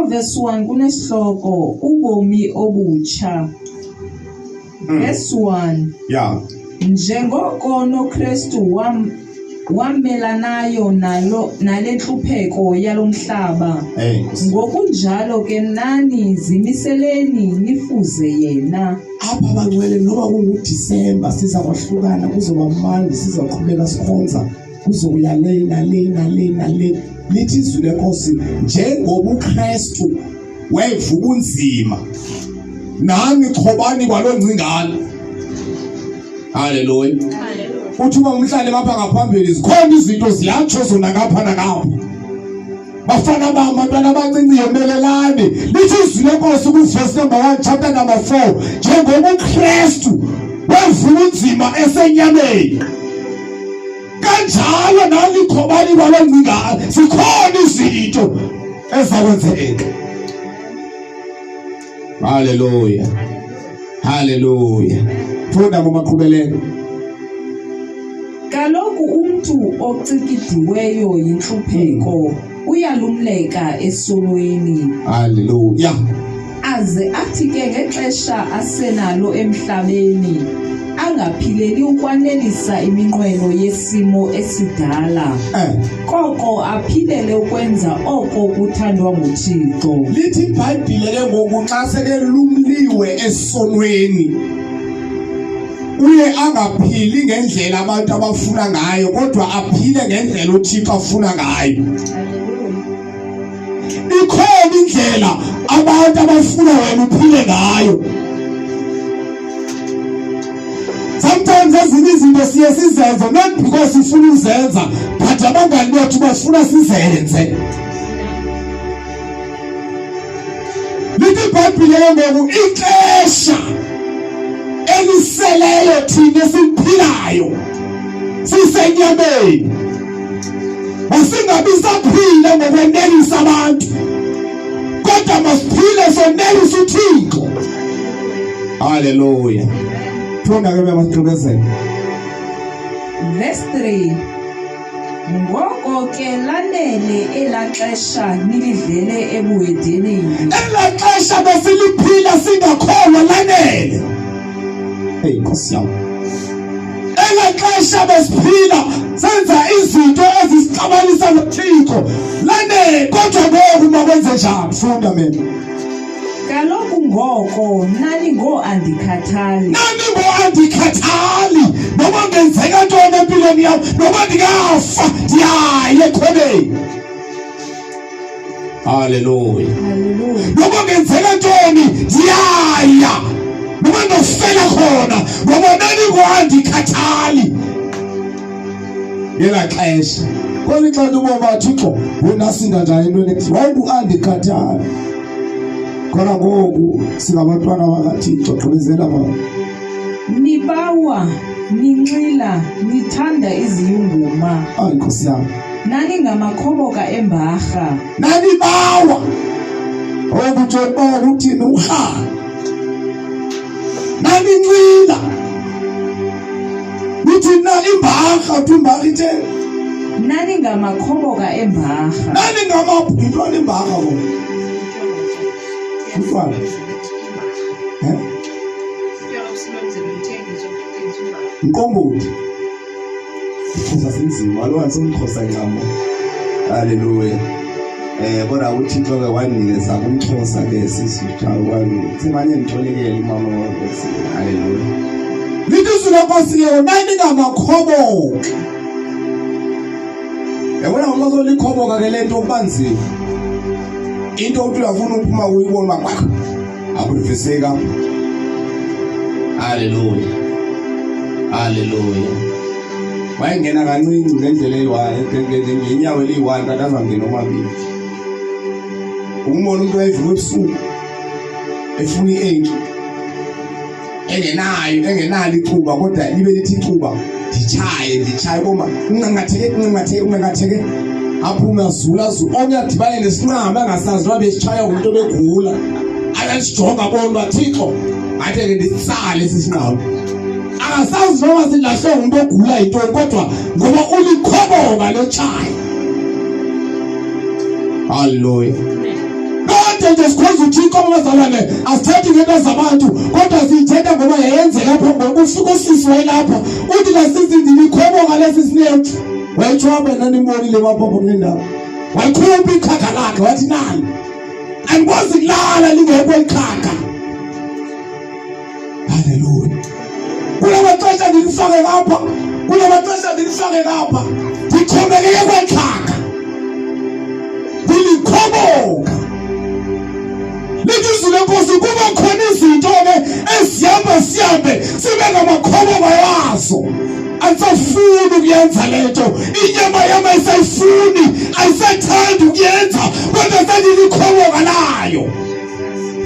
Verse 1 kunesihloko ubomi obutsha. Verse 1 Yeah. Njengoko noKristu wam wamelanayo nalo nale ntlupheko yalomhlaba. Hey, Nkosi. Ngokunjalo ke nani zimiseleni nifuze yena. Apha bangcwele noba kunguDisemba siza kwahlukana kuzoba mandi sizaqhubeka sikhonza kuzokuya le nale nale nale lithi izwi lenkosi njengoba uKristu weva ubunzima nani xhobani kwaloo ngcingane. Haleluya. Uthi uma umhlali ngapha ngaphambili zikhona izinto ziyatsho zona ngapha nangapha. Bafana bam, bantwana abancinci, yomelelani. Lithi izwi lenkosi kuvesi number 1 chapter number 4 njengoba uKristu weva ubunzima esenyameni kanjalo nani xhobani kwaloo ngcingane zikhona izinto ezakwenzeka. Haleluya. Haleluya. Funda mama qhubeleka. Kaloku umntu ocikidiweyo yintlupheko uyalumleka esonweni. Haleluya. Aze athi ke ngexesha asenalo emhlabeni angaphileli ukwanelisa iminqweno yesimo esidala. Koko aphilele ukwenza oko kuthandwa nguThixo. Lithi iBhayibhile ke ngoku xa sekelumliwe esonweni uye angaphili ngendlela abantu abafuna ngayo kodwa aphile ngendlela uThixo afuna ngayo. Ikhona indlela abantu abafuna wena uphile ngayo. Sometimes ezinye izinto siye sizenze not because sifuna uzenza but abangani bethu bafuna sizenze. Lithi iBhayibhile ke ngoku ixesha eliseleyo thina esiphilayo sisenyameni masingabi saphila ngokwenelisa abantu kodwa masiphile sonelisa uThixo. Haleluya. Funda ke masigqibezele. Verse 3 Ngoko ke lanele elaa xesha nilidlele ebuhedenini. Elaa xesha besiliphila singakholwa lanele. Hey Nkosi yam. Elaa xesha besiphila senza izinto ezisixabanisa noThixo lanele, kodwa ngoku makwenze njani? Funda mina. Kaloku ngoko nani ngooandikhathali. Nani ngooandikhathali noba ngenzeka ntoni empilweni yam noba ndingafa ndiyaya ekhoneni. Haleluya. Haleluya. Noba ngenzeka ntoni ndiyaya noba ndofela khona ngoba nani ngooandikhathali. Ngela xesha kweli xesha ubomi baThixo wena sinda njani entweni ethi wawungu-andikhathali kodwa ngoku singabantwana bakaThixo. Gqibezela mama. Nibawa, ninxila, nithanda iziyunguma. Ayi Nkosi yam. Naningamakhoboka embarha. Nanibawa. Okutsho bawa uthini urhala. Naninxila. Nithi na imbarha, uthi imbarha itheni? Naningamakhoboka embarha. Naningamaphi yintoni imbarha ngoku? Utywala. Eh? Mqombothi. IsiXhosa sinzima, alowa somXhosa ncam. Haleluya. Kodwa uThixo ke wandinikeza kumXhosa ke sisutha semane nditolikele umama wenkosi. Haleluya. Lithi izwi lenkosi ke naningamakhoboka. Yabona ngoba solikhoboka ke le nto kuba nzima. Into uthi uyafuna uphuma kuyibona uba kwakho akuviseki apha. Haleluya. Haleluya. Wayengena kancinci ngendlela eyi-one, ngenyawo eliyi-one kanti azangena omabili. Umbona umuntu wayevuka ebusuku efuna i-enki engenayo engenalo icuba kodwa libe lithi icuba nditshaye nditshaye koma unqanqatheke unqanqatheke unqanqatheke aphume azula azula omnye adibane nesinqama angasazi noba besitshaya ngumntu obegula akasijonga bona uba Thixo ngathi ke nditsale esi sinqama akasazi noba silahlwe ngumntu ogula yintoni kodwa ngoba ulikhoboka lotshaya. Haleluya. Namhlanje nje sikhonza uThixo abazalwane, asithethi ngento zabantu, kodwa siyithetha ngoba yayenzeka apho ngoba ufika usisi wayelapha. Uthi lasisi ndilikhoboka lesi sinethi. Wayitsho wena nimbonile maphopho kule ndawo. Wayikhupha ikhakha lakhe wathi nali. Andikwazi kulala lingekho ikhakha. Haleluya. Kula maxesha ndilifake ngapha, kula maxesha ndilifake ngapha. Ndixhomekeke kwekhakha. Ndilikhoboka. Lithi izwi lenkosi kuba khona izinto ke ezihamba sihambe sibe ngamakhoboka wazo. Andisafuni ukuyenza le nto. Inyama yam ayisayifuni, ayisathandi ukuyenza, kodwa sendilikhoboka layo.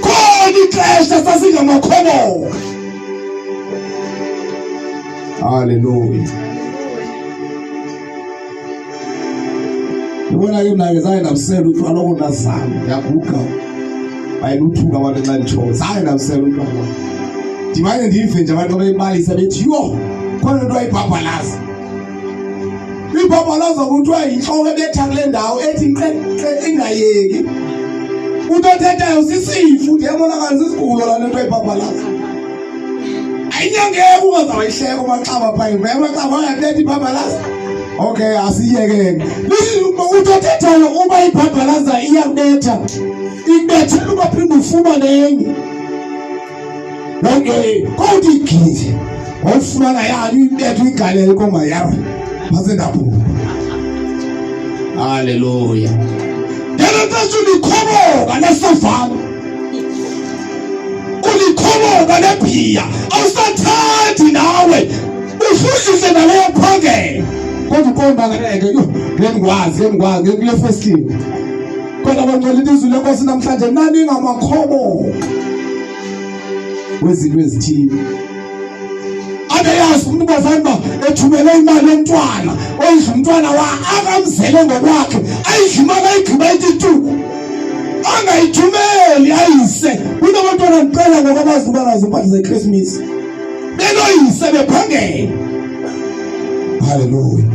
Khona ixesha sasingamakhoboka. Haleluya. Yibona ke mna ke zange ndamsela utywala oko ndazama ndiyaguga bayeluthuka abantu xa nditshoyo zange ndamsela utywala ndimane ndive nje abantu abayibalisa bethi yho khona nto ayibhabhalaza ibhabhalaza kuthiwa yintloko ebetha kule ndawo ethi nqe ingayeki umntu othethayo sisifu ndiyabonakala sisigulo laa nto ayibhabhalaza ayinyangeki ungazawuyihleka umaxaba phaa amaxaba angabetha ibhabhalaza okay asiyekeke umntu othethayo uba ibhabhalaza iyakubetha ikubethela uba phinde ufumane enye kodwa igidi wawufumana yani uyibetha uyigalele komayara phantse ndabhubha Haleluya. Ngelo xesha ulikhoboka lesovalo ulikhoboka lebhiya awusathandi nawe ufundise naleyo phangela kodwa uqonda ngeke yho ngeke ngikwazi ngeke ngikwazi kule festile kodwa bangcwele ilizwi lenkosi namhlanje naningamakhoboka wezinto ezithile abeyazi umuntu bafana uba ethumele imali yomntwana oyidla umntwana wa akamzele ngokwakhe ayidla imali ayigqiba ithi tu angayithumeli ayise kunabantwana ndicela ngoba bazi uba nazo impahla zekrismesi benoyise bephangela haleluya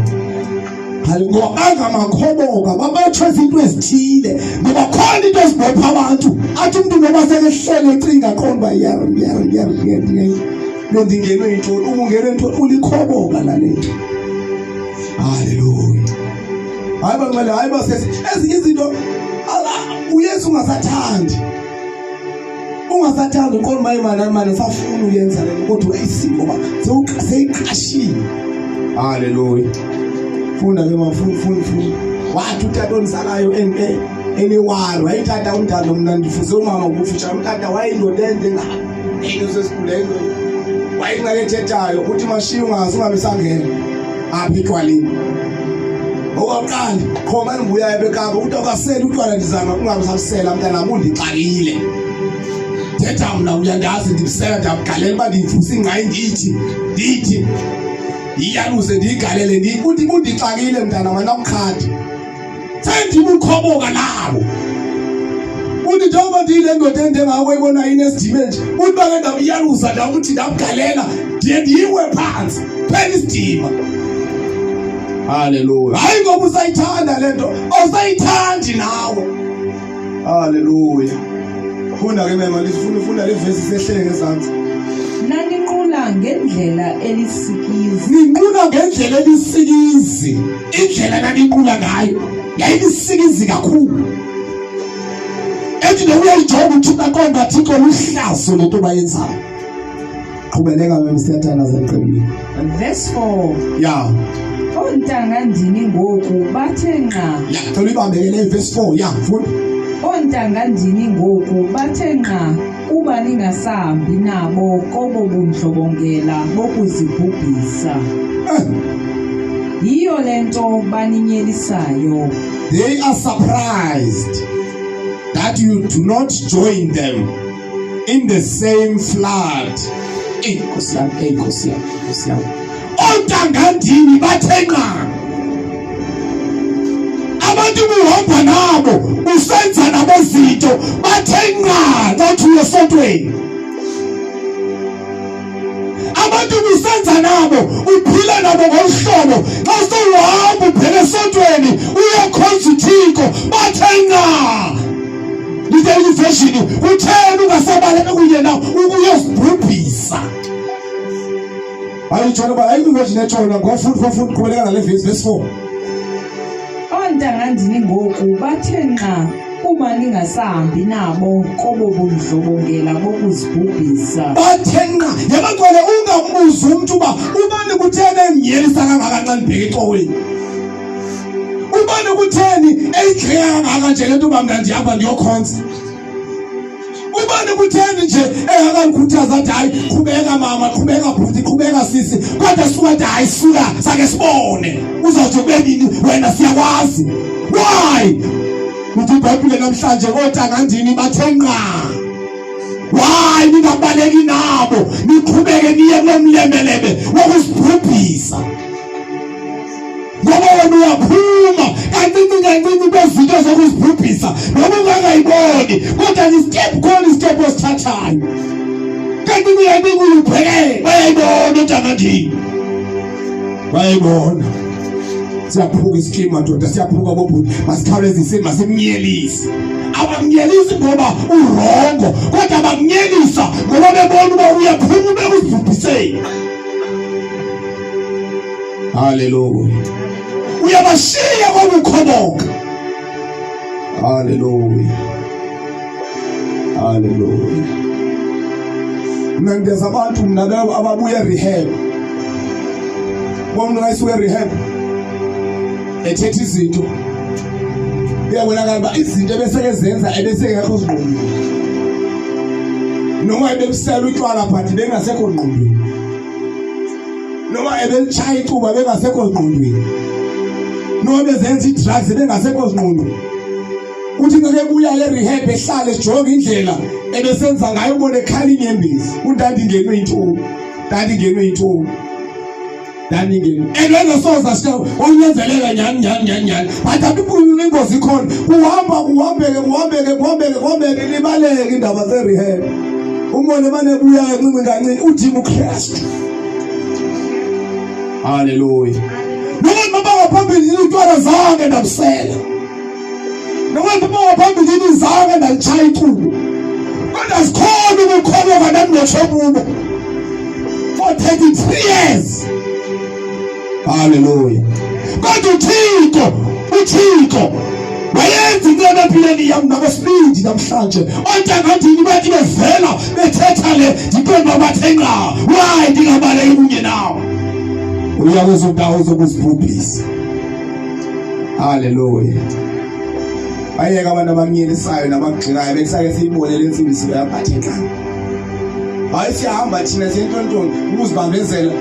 ngoba bangamakhoboka babotshwe izinto ezithile ngoba khona into ezibopha abantu athi umntu noba sekehlele ecinga qonda uba yer yer yer yer yer bendingenwe yintoni ubungenwe yintoni ulikhoboka lale nto haleluya hayi bangcwele hayi basesi ezinye izinto uyesu ungasathandi ungasathanda uqonda uba imali imali usafuna uyenza le nto kodwa isimo uba seyiqashile haleluya funda ke mafuna funa funa wathi utata ondizalayo enewari wayetata umntana mna ndifuze umama ngokufutshane utata wayeyindoda ende ngento sesikhulelo wayengxaki ethethayo uthi mashiya ungazi ungabe sangena apha etywaleni okokuqala qhoma endibuyayo ebekapa uthi awukaseli utywala ndizama ungabe usabusela mntanam undixakile thetha mna uyandazi ndibusela ndiyabugalela uba ndiyivuse ingqayi ndithi ndithi ndiyaluze ndiyigalele uthi undixakile mntanam andinakuqhadi sendibukhoboka nabo uthi njengoba ndiyile ndoda endengako ibona inesidime nje uthi bake ndakuyaluza ndakuthi ndakugalela ndiye ndiyiwe phantsi phela isidima haleluya hayi ngoba usayithanda le nto awusayithandi nawe haleluya funda ke mema lifuna ufunda le vesi sehlele ngezantsi Naninqula ngendlela elisikizi. Ninqula ngendlela elisikizi. Indlela naninqula ngayo yayilisikizi kakhulu. Ethi nokuyayijonga uThixo aqonda Thixo luhlazo lento bayenzayo. Qhubeleka memsiyatana zeqebile. Verse 4. Yeah. Oontanga ndini ngoku bathe nqa. Ya, cela uyibambelele verse 4. Ya, funda. Oontanga ndini ngoku bathe nqa kuba ningasahambi nabo kobo bundlobongela bokuzibhubhisa. Eh. Yiyo le nto baninyelisayo. They are surprised that you do not join them in the same flood. Eyi Nkosi yami, eyi Nkosi yami, Nkosi yami. Ontangandini bathe nqa. Abantu buhamba nabo, usenza nabo izinto, bathe nqa xa uthi uyesontweni. Abantu ubusenza nabo, uphila nabo ngoluhlobo. Xa sewuhamba ubheke esontweni, uyokhonza uThixo, bathe nqa. Lithe iversion kutheni ungasabaleka kunye nawo ukuyosibhubhisa. Ayitshona ba ayikho iversion etshona ngofunda ngofunda qhubeleka nale verse verse 4. Oontangandini ngoku bathe nqa kuba ningasahambi nabo kobo bundlobongela bokuzibhubhisa. Bathe nqa yabantwana ungambuzi umuntu uba ubani kutheni enginyelisa kangaka nxa ndibheka ecaweni. Ubani kutheni eyigxeka kangaka nje le nto uba mna ndihamba ndiyokhonza. Ubani kutheni nje engakangikhuthaza athi hayi qhubeka mama qhubeka bhuti qhubeka sisi kodwa suka athi hayi suka sake sibone uzawuthi kube nini wena siyakwazi why uthi ibhayibhile namhlanje ootangandini bathe nqa why ningabaleki nabo niqhubeke niye kulo mlemeleme wokuzibhubhisa ngoba wena uyaphuma kancinci kancinci kwezinto zokuzibhubhisa noma ungangayiboni kodwa ni-step khona istep osithathayo kancinci kancinci uyubhekele bayayibona ontangandini bayayibona siyaphuka isikima madoda siyaphuka bobhuti masikhawulezise masimnyelise abamnyelisi ngoba urongo kodwa bakunyelisa ngoba bebona uba uyaphuma ube uzibhubhiseni Haleluya. Uyabashiya kwabukhoboka. Haleluya. Haleluya. Mina ngideza abantu mina ababuya rehab. Bona wayisuka rehab. Ethetha izinto. Uyabonakala uba izinto ebeseke zenza ebesengekho zingqondweni. Noma ebebusela utshwala but bengasekho ngqondweni. noma ebelishaya icuba bengasekho zingqondweni noma bezenza i-drugs bengasekho zingqondweni uthi ngeke buya le rehab ehlale sijonge indlela ebesenza ngayo ubone ekhala inyembezi undandingenwe intombi ndandingenwe intombi ndandingenwe and engasoza sika wanyanzeleka nyhani nyhani nyhani nyhani but abikhulula ingozi ikhona kuhamba kuhambeke kuhambeke kuhambeke kuhambeke libaleke indaba ze-rehab umbone manebuya kancinci kancinci uthi uKristu haleluya noma baba ngaphambili utshwala zange ndabusela noma baba ngaphambili zange ndalitshaya icubu kodwa sikhona ukukholwa ndandinotsho kubo for 33 years Haleluya. Kodwa uThixo, uThixo wayenza into empilweni yam nakwesibindi namhlanje. Ontangandini bathi bevela bethetha le ndiqonda uba bathe nqa. Why ndingabaleki kunye nawo? Uya kwezo ndawo zokuzibhubhisa. Haleluya. Bayeka abantu abanyelisayo nabagxekayo bekusake siyibone le nsindiso yabathe nqa. Hayi siyahamba thina siyentontoni ukuzibambezela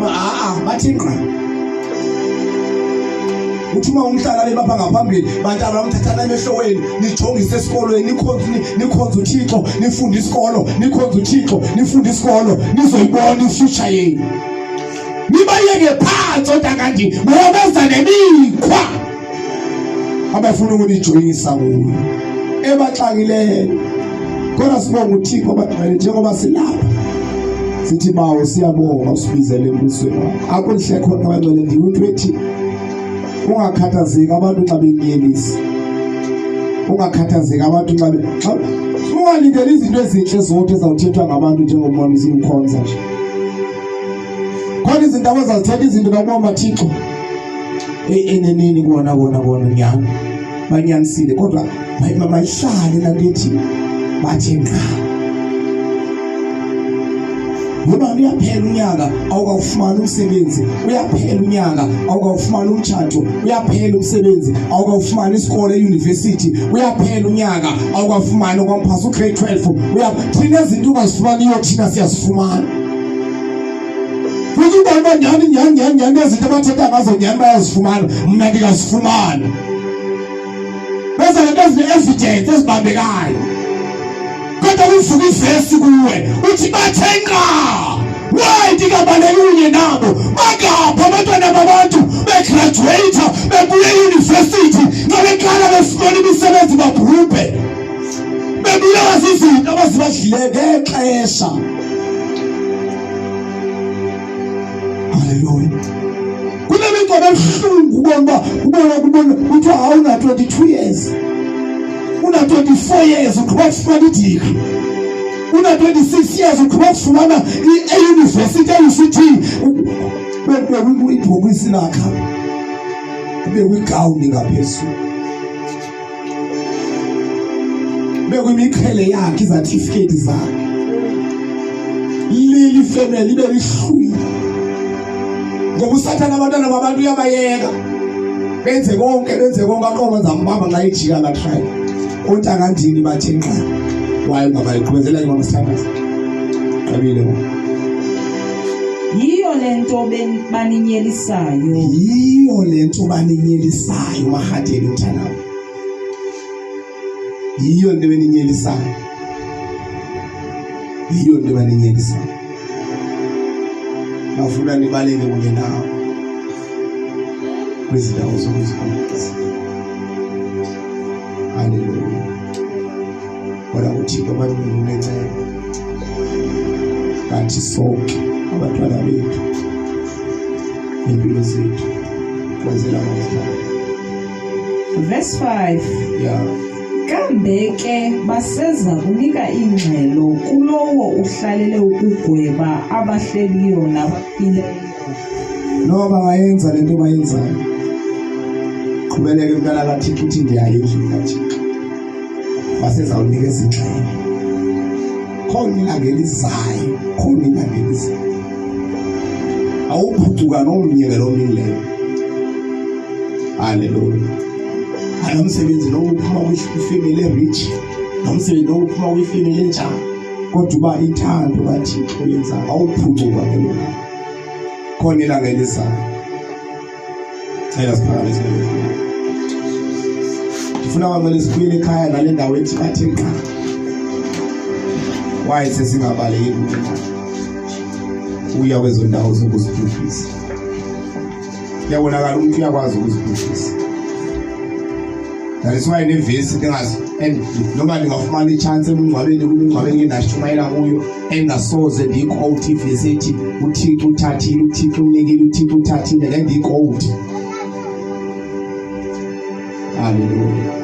a bathi ngqa uthi uma umhlala bebapha ngaphambili bantu abamthathana emehlokweni nijongise esikolweni nikhonze nikhonze uThixo nifunde isikolo nikhonze uThixo nifunde isikolo nizoyibona ifuture yenu nibayeke phansi otakandi ngoba beza nemikhwa abafuna ukunijoyinisa kuyo ebaxakileyo kodwa sibonga uThixo abagcwele njengoba silapha sithi bawo siyabonga usibizele embusweni wakho akulihle khona abangcwele ndiwuthi ethi ungakhathazeki abantu xa benyelisa ungakhathazeki abantu xa ungalindeli izinto ezinhle zodwa ezawuthethwa ngabantu njengoba simkhonza nje khona izinto abazazithetha izinto nokubamba Thixo eneneni kona kona kona nyhani banyanisile kodwa mayihlale laa nto ethi bathi nqa ngoba uyaphela unyaka awukawufumani umsebenzi uyaphela unyaka awukawufumani umtshato uyaphela umsebenzi awukawufumani isikolo eyunivesithi uyaphela unyaka awukawufumani okwamphasa ugrade 12 uya thina ezinto ungazifumaniyo thina siyazifumana Futhi ubona uba nyhani nyhani nyhani nyhani ezinto abathetha ngazo nyhani bayazifumana mna ndingazifumana beza nento ezine-evidence ezibambekayo kodwa kuvuka ivesi kuwe uthi bathe nqa why ndingabaleki kunye nabo bangaphi abantwana babantu begraduate bebuye eyunivesithi xa beqala befumana imisebenzi babhubhe bebulawa zizinto abazibadlile ngexesha Haleluya. Kunemigcobo ebuhlungu ubona uba ubona kubona kuthiwa awuna 22 years. Una-24 years ugqiba kufumana idigri, una-26 years ugqiba kufumana eyunivesithi e-UCT, ibhokisi lakha kubekwe igawuni ngaphezulu, kubekwe imiqhele yakhe, izatifiketi zakhe, lili ifemeli ibe lihlwile, ngoba usathane abantwana babantu uyabayeka benze konke, benze konke, aqoma zambamba nxa ejika la try ontanga ndini bathe nqa waye ungabayiqhubezela ke mama sithandaza qabile. Yiyo lento baninyelisayo. Yiyo lento baninyelisayo mahadeni mntanami, yiyo into beninyelisayo, yiyo into baninyelisayo. Bafuna nibaleke kunye nawo kwizindawo zokuzibonisa. Haleluya. Kodwa uThixo abaningi unenceba ngathi sonke, abantwana bethu, impilo zethu kwenzela ngozibona. Verse 5. Yeah. Kambe ke baseza kunika ingxelo kulowo uhlalele ukugweba abahleliyo nabafileyo. No bangayenza lento bayenzayo. Qhubeleke mntana kaThixo, uthi ndiyaye endlini kaThixo. Basezawunikeza ingxelo. Khona ilanga elizayo, khona ilanga elizayo. Awuphucuka nomnye ngeloo mini leyo. Haleluya. Alo msebenzi lo uphuma kwifemeli erich, lo msebenzi lo uphuma kwifemeli enjani, kodwa uba intando kaThixo yenzayo awuphucuka ngelo langa. Khona ilanga elizayo. Cela siphakamise. Ndifuna kwamele sibuyele ekhaya nale ndawo ethi bathi nqa. Waye sesingabaleki uya kwezo ndawo zokuziphuhlisa. Kuyabonakala umuntu uyakwazi ukuziphuhlisa. That is why nevesi ndingazi and noma ndingafumana i-chance emingcwabeni, kumingcwabo engingashumayela kuyo, engasoze ndiyiquote ivesi ethi uThixo uthathile, uThixo unikile, uThixo uthathile, ngeke ndiyiquote. Haleluya.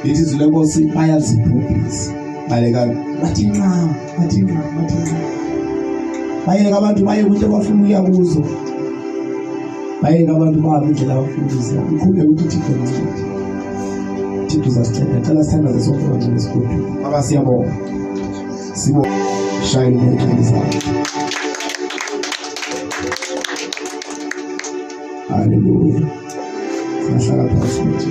Lithi izwi lenkosi bayazibhubhisa, baleka bathi nqa, bathi nqa, bathi nqa, bayeka abantu baye kwinto abafuna ukuya kuzo, bayeka abantu bahambe indlela abafuna ukuza. Uqhubeke ukuthi uThixo ncede, Thixo uzasinceda. Cela sithandaze sonke bangcwele esigodini. Baba, siyabonga, sibonga, shayela umoya zakhe. Haleluya. Singahlala phansi manje.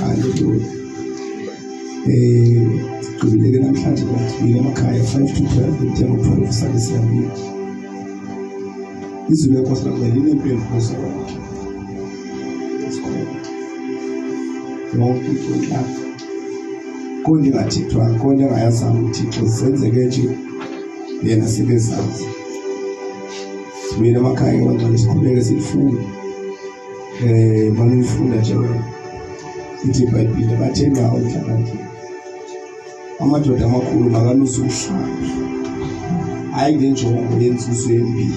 Haleluya. Sigqibile ke namhlanje, sibuyele emakhaya 5 to 12, ngithenga u-12 sabe siyabuya. Izwi lenkosi langcwele linempendulo zonke. Sikhona. Yonke into inhlaka. Konke ingathethwanga, konke engayazanga uThixo zenzeke nje yena sebezazi. Sibuyele emakhaya ke bantwana, siqhubeke siyifunde. Manuyifunda nje wena. Ithi iBhayibhile bathe ngawo mhlakanje. Amadoda amakhulu makalusa umhlambi, hayi ngenjongo yenzuzo embi.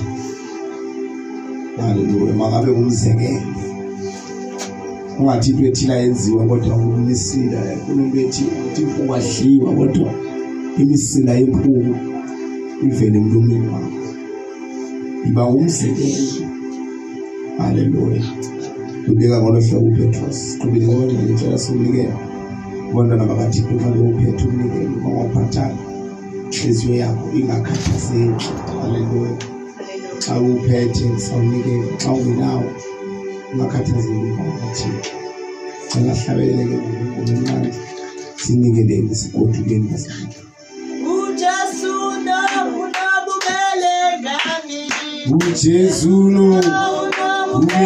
Haleluya, makabe ngumzekelo. Ungathi into ethile ayenziwa kodwa umisila, kunento ethi uthi impuku adliwa kodwa imisila yempuku ivele emlomeni wakho. Iba ngumzekelo. Haleluya. Ubeka ngolo hlobo uPetros. Siqhubile ngoba ngicela siwunikele. Abantwana bakaThixo fanele uphethe umnikelo, uma ungawuphathanga inhliziyo yakho ingakhathazeki. Haleluya. Xa uwuphethe sawunikela, xa ungenawo ungakhathazeki mntana kaThixo. Cela sihlabelele ke ngoku ngomnandi, sinikeleni sigodukeni bazalwane. uJesu unobubele ngami. uJesu no Unobubele.